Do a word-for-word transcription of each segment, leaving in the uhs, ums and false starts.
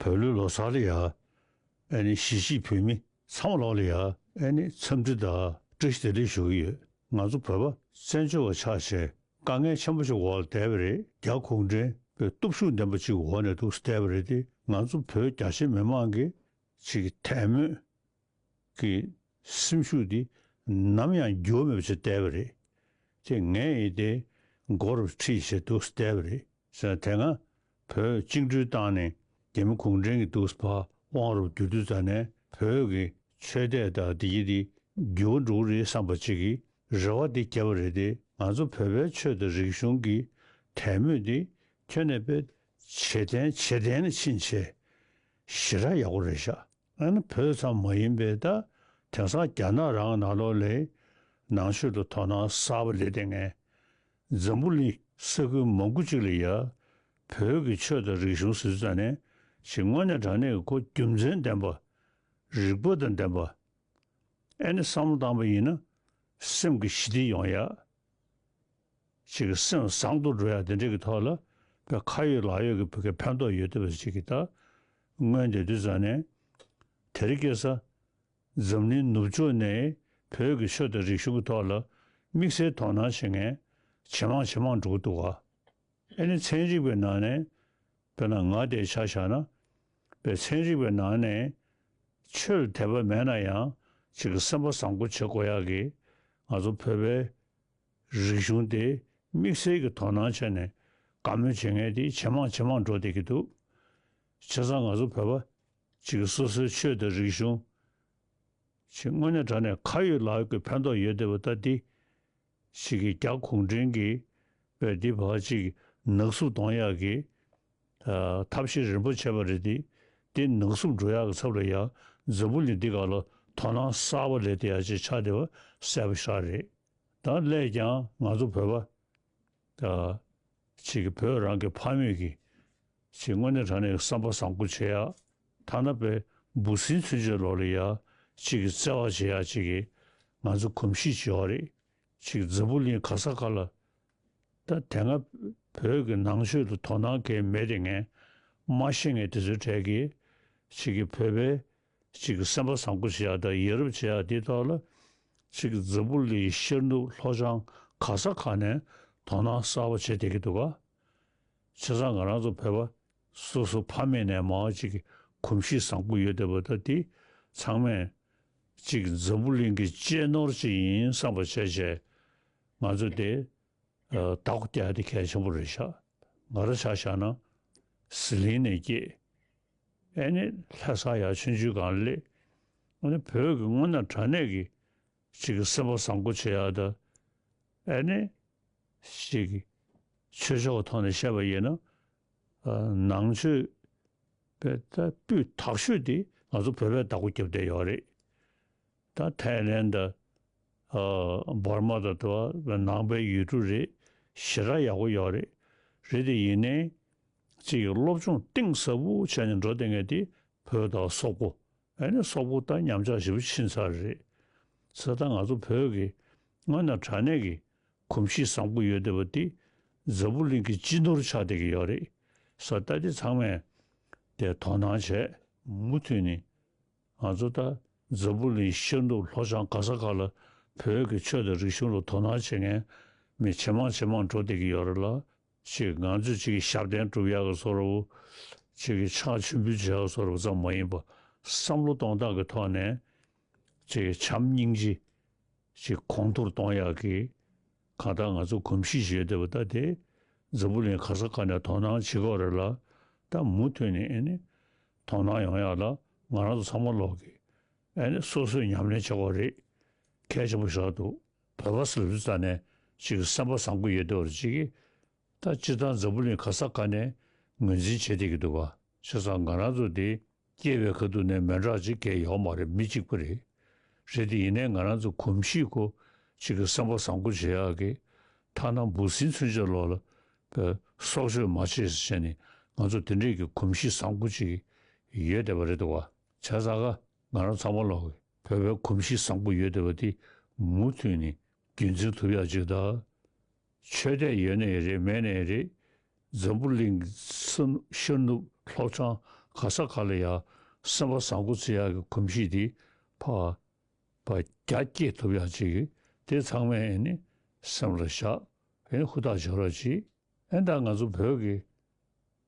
བོད་ལུགས་ལོ་གསར་ལ་ཡ། ཨ་ནི་གཞིས་བྱེས་བོད་མི་ཚང་མ་ལོག་ལ་ཡ། ཨ་ནི་འཚམས་འདྲི་དང་བཀྲ་ཤིས་བདེ་ལེགས་ཞུ་གི་ཡོད། ང་ཚོ་བོད་པ་བཙན་བྱོལ་བ་ཆགས་བྱས་དཀའ་ངལ་ཆེན་པོ་ཞིག་འོག་ལ་བསྡད་པ་རེད། རྒྱ་གུང་ཁྲན་པའི་སྟོབས་ཤུགས་ལྡན་པ་ཅིག་འོག་ནས་འདུག་བསྡད་པ་རེད་དེ། ང་ཚོ་བོད་རྒྱ་ཆེ་མི་མང་གི་ཅིག་དད་མོས་ཀྱི་སེམས་ཤུགས་འདི་ནམ་ཡང་འགྱུར་བ་མེད་པ་ཞིག་བསྡད་པ་རེད། དེ་ངས་ཡིན་ཏེ་མགོ་རུ་ཁྲིད་བྱས་འདུག་བསྡད་པ་རེད། ཟེར་ན་དེ་སྔ་བོད་བཅིངས་འགྲོལ་བཏང་ནས་རྒྱ་མི་གུང་ཁྲན་གྱིས་འདུག་ཕར་དབང་རུ་བསྒྱུར་དུས་ཙ་ནས་བོད་ཀྱི་ཆོས་དད་དང་འདི་ཡི་འདི་འགྱུར་བ་འགྲོ་གི་རེད་བསམ་པ་ཅིག་གི་རེ་བ་འདི་བརྒྱབ་པ་རེད་དེ། ང་ཚོ་བོད་པའི་ཆོས་དང་རིག་གཞུང་གི་དད་མོས་འདི་ཁྱོན་ནས་དཔེ་ཇེ་བརྟན་ཇེ་བརྟན་ལ་ཕྱིན་བྱས་ཞེ་དྲག་ཡག་པོ་རེད་ཤག་ཨ་ནི་བོད་ཙམ་མ་ཡིན་པའི་ད་དེང་སང་རྒྱ་ནག་རང་ནང་ལོགས་ལ་ནང་ཆོས་ལ་དོ་སྣང་གསར་པ་སླེབས་བསྡད་མཁན། འཛམ་བུ་གླིང་ས་ཁུལ་མང་པོ་ཅིག་ལ་ཡ་བོད་ཀྱི་ཆོས་དང་རིག་གཞུང་ཟེར་ཙ་ནས་ཅིག་དངོས་གནས་དྲང་གནས་ཀྱི་ཁོ་རྒྱུ་མཚན་ལྡན་པ། རིག་པ་དང་ལྡན་པ། ཨ་ནི་བསམ་བློ་བཏང་པ་ཡིན་ན་སེམས་ཀྱི་ཞི་བདེ་ཡོང་ཡ། ཅིག་སེམས་བཟང་དུ་འགྲོ་ཡ་དེ་འདྲ་གི་ཐོག་ལ་བོད་ཁ་ཡོད་ལག་ཡོད་ཀྱི་བོད་སྐད་ཕན་ཐོགས་ཡོད་བསྡད་པ་ཅིག་གི་ད་མངོན་བསྡད་དུས་ཙ་ནས་དེ་རིང་ཁ་སང་འཛམ་གླིང་ནུབ་ཕྱོགས་ནས་བོད་ཀྱི་ཆོས་དང་རིག་གཞུང་གི་ཐོག་ལ་དམིགས་བསལ་དོ་སྣང་བྱེད་མཁན་ཇེ་མང་ཇེ་མང་འགྲོ་གི་འདུག་ག་ཨ་ནི་ཚན་རིག་པའི་ནང་ནས་དཔེར་ན་ང་དེ་ཆ་བཞག་ན་བོད་ཚན་རིག་པའི་ནང་ནས་ཆོས་ལ་དད་པ་མེད་ན་ཡང་ཅིག་གི་སེམས་པ་བཟང་པོ་བྱེད་དགོས་ཡག་གི་ང་ཚོ་བོད་པའི་རིག་གཞུང་དེ་དམིགས་བསལ་གྱི་དོ་སྣང་བྱས་ནས་དགའ་མོས་བྱེད་མཁན་དེ་ཇེ་མང་ཇེ་མང་འགྲོ་བསྡད་ཀྱི་འདུག་བྱས་ཙང་ང་ཚོ་བོད་པ་ཅིག་སོ་སོའི་ཆོས་དང་རིག་གཞུང་ཅིག་དངོས་གནས་དྲང་གནས་ཁ་ཡོད་ལག་ཡོད་ཀྱི་ཕན་ཐོགས་ཡོད་བསྡད་པ་ད་འདི་ཅིག་གི་རྒྱ་གུང་ཁྲན་གྱིས་བས་འདི་བར་ཅིག་ནག་བསུབ་གཏོང་ཡག་གི་ཐབས་ཤེས་རིམ་པ་བྱས་པ་རེད་དེ། འདི་ནག་བསུབ་འགྲོ་ཡག་གི་ཚབ་ལ་ཡང་འཛམ་བུ་གླིང་འདི་ག་ལ་དོ་སྣང་གསར་པ་སླེབས་བསྡད་ཡག་ཅིག་ཆགས་བསྡད་པ་གསལ་པོ་ཞེ་དྲག་རེད། ད་སླད་ཀྱང་ང་ཚོ་བོད་པ་ད་ཅིག་གི་བོད་རང་གི་ཕ་མེས་ཀྱི་ཅིག་དངོས་གནས་དྲང་གནས་ཀྱི་བསམ་པ་བཟང་པོ་བྱེད་ཡག་ཐ་ན་པའི་འབུ་སྲིན་ཚུན་ཆད་ལོག་ལ་ཡ་ཅིག་གི་བརྩེ་བ་བྱེད་ཡག་ཅིག་གི་ང་ཚོ་གོམས་གཤིས་ཅིག་ཡོད་རེད། ཅིག་འཛམ་བུ་གླིང་ག་ས་ག་ལ་ད་དེ་སྔ་བོད་ཀྱི་ནང་ཆོས་ལ་དོ་སྣང་གང་ཡང་མེད་དེ་ངས་མ་ཤེས་མཁན་དེ་ཚོའི་གྲས་ཀྱིས་ཅིག་གི་བོད་པའི་ཅིག་གི་སེམས་པ་བཟང་པོ་བྱེད་ཡག་དང་ཡ་རབས་བྱེད་ཡག་དེའི་ཐོག་ལ་ཅིག་གི་འཛམ་བུ་གླིང་ཤར་ནུབ་ལྷོ་བྱང་ག་ས་ག་ནས་དོ་སྣང་གསར་པ་བྱེད་བསྡད་ཀྱི་འདུག་ག་བྱས་ཙང་ང་རང་ཚོ་བོད་པ་སོ་སོ་ཕ་མེས་ནས་མར་ཅིག་གི་གོམས་གཤིས་བཟང་པོ་ཡོད་བསྡད་པ་ད་དེ་ཚང་མས་ཅིག་འཛམ་བུ་གླིང་གི་གཅེས་ནོར་ཅིག་ཡིན་བསམ་པ་བྱས་བྱས་ང་ཚོ་དེ་བདག་པོ་རྒྱག་ཡ་དེ་གལ་ཆེན་པོ་རེད་ཤག་ང་རང་ཆ་བཞག་ན་ཟི་ལིང་ནས་སྐྱེས། ཨ་ནི་ལྷ་ས་ཡར་ཆུང་ཆུང་སྒང་སླེབས། ཨ་ནི་བོད་ཀྱི་དངོས་གནས་དྲང་གནས་ཀྱི་ཅིག་གི་སེམས་པ་བཟང་པོ་བྱེད་ཡག་དང་། ཨ་ནི་ཅིག་གི་ཆོས་ཕྱོགས་ཀྱི་ཐོག་ནས་བཤད་པ་ཡིན་ན། ནང་ཆོས་པའི་ད་སྤུས་དག་ཤོས་དེ་ང་ཚོ་བོད་པས་བདག་པོ་རྒྱབ་བསྡད་ཡོད་རེད། ད་ཐའི་ལེན་དང་། ཨ། འབར་མ་དང་དུ་བ་ནང་པའི་ཡུལ་གྲུ་རེད། ཞེ་དྲག་ཡག་པོ་ཡོད་རེད། རེད་དེ་ཡིན་ནའི། ཅིག་གི་སློབ་སྦྱོང་གཏིང་ཟབ་པོ་བྱས་ནས་འགྲོ་བསྡད་མཁན་དེ་བོད་དང་སོག་པོ། ཨ་ནི་སོག་པོ་ད་ཉམས་ཆག་ཞེ་པོ་ཕྱིན་ཚར་རེད། ས་ད་ང་ཚོ་བོད་ཀྱི་དངོས་གནས་དྲང་གནས་ཀྱི་གོམས་གཤིས་བཟང་པོ་ཡོད་བསྡད་པ་དེ་འཛམ་བུ་གླིང་གི་སྤྱི་ནོར་ཆགས་བསྡད་ཀྱི་ཡོད་རེད། ས་ད་དེ་ཚང་མས་དེ་དོ་སྣང་བྱས། མུ་མཐུད་ནས། ང་ཚོ་ད་འཛམ་བུ་གླིང་ཤར་ནུབ་ལྷོ་བྱང་ག་ས་ག་ལ་བོད་ཀྱི་ཆོས་དང་རིག་གཞུང་ལ་དོ་སྣང་བྱེད་མཁན་མི་ཇེ་མང་ཇེ་མང་འགྲོ་བསྡད་ཀྱི་ཡོད་རེད་ལ། ཅིག་ང་ཚོས་ཅིག་གི་ཞབས་བརྟན་སྒྲུབ་ཡག་གི་བཟོ་འདྲ་བོ། ཅིག་གི་ཕྱག་མཆོད་འབུལ་བྱེད་ཡག་བཟོ་འདྲ་བོ་ཙམ་མ་ཡིན་པ། བསམ་བློ་གཏོང་སྟངས་ཀྱི་ཐོག་ནས་ཅིག་གི་བྱམས་སྙིང་རྗེ་ཅིག་གོང་མཐོར་གཏོང་ཡག་གི་གང་ལྟར་ང་ཚོ་གོམས་གཤིས་ཤིག་ཡོད་བསྡད་པ་ད་དེ་འཛམ་བུ་གླིང་ག་ས་ག་ནས་དོ་སྣང་བྱེད་ཀྱི་ཡོད་རེད་ལ། ད་མུ་མཐུད་ནས་ཨ་ནི་དོ་སྣང་ཡོང་ཡག་ལ་ང་རང་ཚོ་ཚང་མ་ལོག་གི་ཨ་ནི་སོ་སོས་ཉམས་ལེན་བྱེད་དགོས་རེད། གལ་ཆེན་པོ་ཞིག་འདུག་བོད་པ་ཟེར་ལབ་དུས་ཙ་ནས་ཅིག་གི་སེམས་པ་བཟང་པོ་ཡོད་བསྡད་པ་རེད། ཅིག་གི་ད་སྤྱིར་བཏང་འཛམ་བུ་གླིང་ག་ས་ག་ནས་ངོས་འཛིན་བྱེད་བསྡད་ཀྱི་འདུག་ག་བྱས་ཙང་ང་རང་ཚོ་དེ་སྐྱེས་པའི་ཁ་ཐུག་ནས་མི་འདྲ་ཅིག་གས་ཡོད་མ་རེད། མི་གཅིག་པ་རེད། རེད་དེ་ཡིན་ནའི་ང་རང་ཚོ་གོམས་གཤིས་ཁོ་ཅིག་གི་སེམས་པ་བཟང་པོ་བྱེད་ཡག་གི་ཐ་ན་འབུ་སྲིན་ཚུན་ཆད་ལོག་ལ་པའི་སྲོག་གཅོད་མ་བྱེད་ཟེར་བྱས་ནས་ང་ཚོ་དེ་འདྲས་ཀྱི་གོམས་གཤིས་བཟང་པོ་ཅིག་ཡོད་བསྡད་པ་རེད་འདུག་ག་བྱས་ཙང་ཀ་ང་རང་ཚང་མ་ལོག་གི་བོད་པའི་གོམས་གཤིས་བཟང་པོ་ཡོད་བསྡད་པ་དེ་མུ་མཐུད་ནས་རྒྱུན་འཛིན་ཐུབ་ཡག་ཅིག་དང་། ཆོས་དད་ཡོད་ནའི་རེད་མེད་ནའི་རེད། འཛམ་བུ་གླིང་ས་ཤར་ནུབ་ལྷོ་བྱང་ ག་ས་ག་ལ་ཡ་སེམས་པ་བཟང་པོ་བྱེད་ཡག་གི་གོམས་གཤིས་དེ་ཕར་ཕར་རྒྱ་བསྐྱེད་ཐུབ་ཡག་ཅིག་གི་དེ་ཚང་མས་ཨེ་ནི་སེམས་ལ་བཞག་ཨེ་ནི་ཧུར་ཐག་བྱེད་རོགས་གྱིས། ཨེ་ད་ང་ཚོ་བོད་ཀྱི་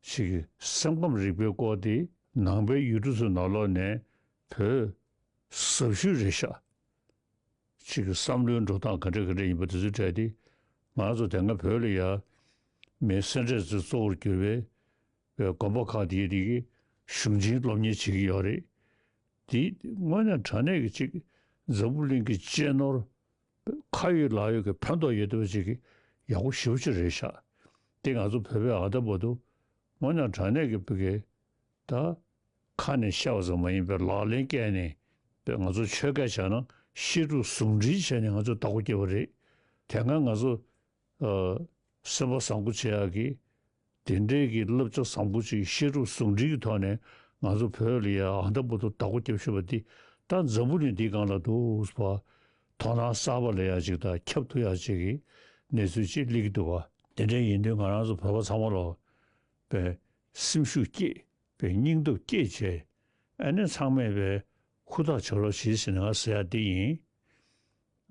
ཅིག་གི་སེམས་ཁམས་རིག་པའི་སྐོར་དེ་ནང་པའི་ཡུལ་གྲུ་ཚོའི་ནང་ལོགས་ནས་བོད་ཟབ་ཤོས་རེད་ཤག་ཅིག་གི་བསམ་བློའི་འགྲོ་སྟངས་ག་འདྲ་ག་འདྲ་ཡིན་པ་དེ་ཚོའི་གྲས་དེ་ང་ཚོ་དེ་སྔ་བོད་ལ་ཡ་མི་སེ་འབྲས་ཚོས་གཙོ་བོར་གྱུར་པའི་པའི་དགོན་པ་ཁག་དེའི་རིགས་ཀྱི་གཞུང་ཆེན་སློབ་གཉེར་བྱེད་ཀྱི་ཡོད་རེད། དེ་དངོས་གནས་དྲང་གནས་ཀྱི་ཅིག་འཛམ་བུ་གླིང་གི་གཅེས་ནོར་ཁ་ཡོད་ལག་ཡོད་ཀྱི་ཕན་ཐོགས་ཡོད་བསྡད་པ་ཅིག་གི་ཡག་པོ་ཞེ་པོ་ཅིག་རེད་ཤག་དེ་ང་ཚོ་བོད་པའི་ཨ་ད་བར་དུ་དངོས་གནས་དྲང་གནས་ཀྱི་བོད་ཀྱི་ད་ཁ་ནས་བཤད་པ་ཙམ་མ་ཡིན་པའི་ལག་ལེན་བཀལ་ནས་པའི་ང་ཚོ་ཆོས་སྐད་བྱས་ན་བཤད་སྒྲུབ་ཟུང་འབྲེལ་བྱས་ནས་ང་ཚོ་བདག་པོ་བརྒྱབ་པ་རེད། དེ་སྔ་ང་ཚོ་ཨ་སེམས་པ་བཟང་པོ་བྱེད་ཡག་གི་དེ་འདྲའི་གི་བསླབ་བྱ་བཟང་པོ་ཅིག་བཤད་སྒྲུབ་ཟུང་འབྲེལ་གྱི་ཐོག་ནས་ང་ཚོ་བོད་ལ་ཡ་ཨ་ད་བར་དུ་བདག་པོ་བརྒྱབ་བཞིན་པ་འདི་ད་འཛམ་བུ་གླིང་འདིའི་སྒང་ལ་འདུག་པ། དོ་སྣང་གསར་པ་ལ་ཡ་ཅིག་དང་ཁྱབ་ཐུབ་ཡག་ཅིག་གི་གནས་ཚུལ་ཅིག་སླེབས་ཀྱི་འདུག་པ། དེ་འདྲ་ཡིན་དུས་ང་རང་ཚོ་བོད་པ་ཚང་མ་ལོ་པའི་སེམས་ཤུགས་བསྐྱེད་པའི་སྙིང་སྟོབས་བསྐྱེད་བྱས་ཨ་ནི་ཚང་མས་པའི་ཧུར་ཐག་བྱེད་རོགས་བྱེད་ཟེར་ནས་ང་ཟེར་ཡག་འདི་ཡིན།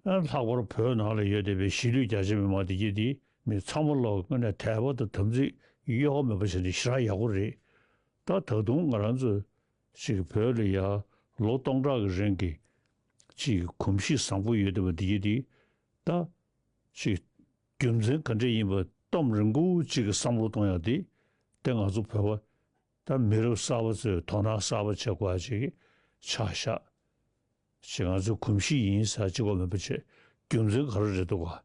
ཨ་ལྷག་པར་བོད་ནང་ལ་ཡོད་བསྡད་པའི་གཞིས་ལུས་རྒྱ་ཆེ་མི་མང་དེ་གྱད་དེ་མི་ཚང་མ་ལོག་དངོས་གནས་དད་པ་དང་དམ་ཚིག་གཡོ་བ་མེད་པ་བྱས་ནས་ཞེ་དྲག་ཡག་པོ་རེད། ད་ད་དུང་ང་རང་ཚོ་ཅིག་བོད་ལ་ཡ་ལོ་སྟོང་ཕྲག་གི་རིང་གི་ཅིག་གོམས་གཤིས་བཟང་པོ་ཡོད་བསྡད་པ་དེ་གྱད་དེ་ད་ཅིག་རྒྱུ་མཚན་ག་འདྲ་ཡིན་པ་གཏམ་རིང་པོ་ཅིག་གི་བསམ་བློ་གཏོང་ཡག་དེ་དེ་ང་ཚོ་བོད་པ་ད་མི་རབས་གསར་པ་ཚོས་དོ་སྣང་གསར་པ་བྱེད་དགོས་ཡག་ཅིག་ཆགས་ཤག་ཅིག་ང་ཚོའི་གོམས་གཤིས་ཡིན་ཟེར་གཅིག་པོ་མིན་པ་བྱས་རྒྱུ་མཚན་ག་རེ་རེད་འདུག་ག་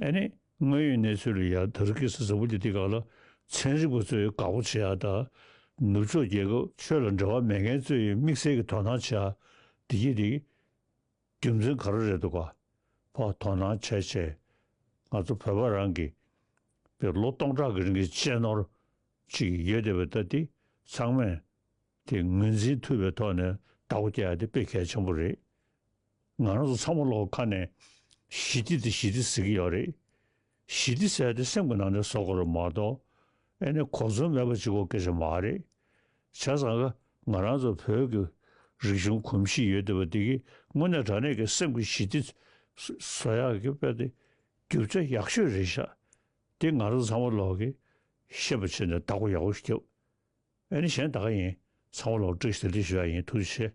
ཨ་ནི་དངོས་ཡོད་གནས་ཚུལ་ལ་ཡ་ད་རེས་ཀྱི་ས་འཛམ་བུ་གླིང་འདི་སྒང་ལ་ཚན་རིག་པ་ཚོས་དགའ་པོ་བྱེད་ཡག་དང་ནུབ་ཕྱོགས་རྒྱལ་ཁབ་ཆོས་ལ་འབྲེལ་བ་མེད་མཁན་ཚོས་དམིགས་བསལ་གྱི་དོ་སྣང་བྱེད་ཡག་འདི་གྱད་དེ་རྒྱུ་མཚན་ག་རེ་རེད་འདུག་ག་ཕར་དོ་སྣང་བྱས་བྱས་ང་ཚོ་བོད་པ་རང་གི་པའི་ལོ་སྟོང་ཕྲག་གི་རིང་གི་གཅེས་ནོར་ཅིག་ཡོད་བསྡད་པ་ད་དེ་ཚང་མས་དེ་ངོས་འཛིན་ཐུབ་པའི་ཐོག་ནས་བདག་པོ་རྒྱག་ཡག་དེ་དཔེ་གལ་ཆེན་པོ་རེད། ང་རང་ཚོ་ཚང་མ་ལོག་ཁ་ནས་ཞི་བདེ་དེ་ཞི་བདེ་ཟེར་གྱི་ཡོད་རེད། ཞི་བདེ་ཟེར་ཡག་དེ་སེམས་ཀྱི་ནང་ནས་བཟོ་དགོས་རེད་མ་གཏོགས་ཨ་ནི་གོ་མཚོན་མེད་པ་ཅིག་གོ་སྐད་ཆ་མ་རེད། བྱས་ཙང་ང་རང་ཚོ་བོད་ཀྱི་རིག་གཞུང་གོམས་གཤིས་ཡོད་བསྡད་པ་འདི་གིས་དངོས་གནས་དྲང་གནས་ཀྱི་སེམས་ཀྱི་ཞི་བདེ་བཟོ་ཡག་གི་དཔེ་དེ་རྒྱུ་ཆ་ཡག་ཤོས་རེད་ཤག་དེ་ང་རང་ཚོ་ཚང་མ་ལོག་གིས་ཤེས་པ་བྱས་ནས་བདག་པོ་ཡག་པོ་ཞིག་རྒྱབ། ཨ་ནི་གཞན་ད་ག་ཡིན། ཚང་མ་ལོག་བཀྲ་ཤིས་བདེ་ལེགས་ཞུ་ཡག་ཡིན། ཐུགས་རྗེ་ཆེ།